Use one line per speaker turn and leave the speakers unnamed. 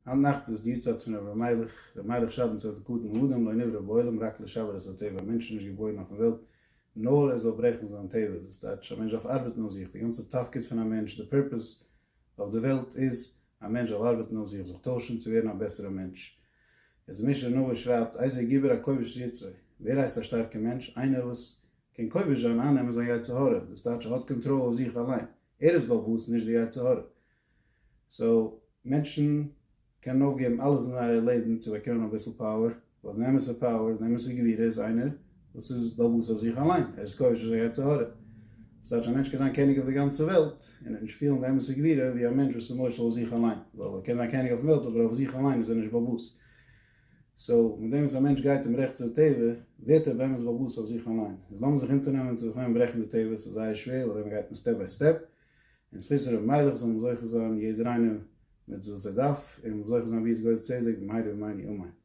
היינט נאכט איז די יארצייט פון רבי מיילעך, רבי מיילעך שרייבט אין צעטל קטן האדם לא נברא בעולם רק לשבר את הטבע, א מענטש איז נישט געבוירן אויפן וועלט נאר ער זאל ברעכן זיין טבע, דאס טייטש א מענטש דארף ארבעטן אויף זיך, די גאנצע תפקיד פון א מענטש, די purpose אויף די וועלט איז א מענטש זאל ארבעטן אויף זיך, זיך טוישן צו ווערן א בעסערע מענטש. יעצט די משנה נביא שרייבט איזה גיבור הכובש את יצרו, ווער הייסט א שטארקע מענטש? איינער וואס קען כובש זיין, אייננעמען זיין יצר הרע, דאס טייטש ער האט קאנטראל אויף זיך אליין, ער איז בעל הבית נישט די יצר הרע. so מענטשן קענען אויפגעבן אלעס אין זייער לעבן צו באקומען אביסל power, ווייל די אמת'ע power, די אמת'ע גבורה איז איינער וואס איז בעל הבית אויף זיך אליין, ער איז כובש אויף זיין יצר הרע. דאס טייטש א מענטש קען זיין קעניג אויף די גאנצע וועלט און וועט נישט פילן די אמת'ע גבורה ווי א מענטש וואס איז מושל אויף זיך אליין, ווייל ער קען זיין קעניג אויפן וועלט אבער אויף זיך אליין איז ער נישט בעל הבית. so מיט דעם וואס א מענטש גייט אים רעכט צו די טבע, ווערט ער באמת בעל הבית אויף זיך אליין. איז לאמיר זיך אונטערנעמען צו זיך נעמען ברעכן די טבע, ס'איז זייער שווער ווייל דעם גייט מען step by step, און זכות רבי מיילעך זאל מען זוכה זיין יעדער איינער מיט וואס ער דארף, און זוכה זיין ביאת גואל צדק במהרה בימינו אמן.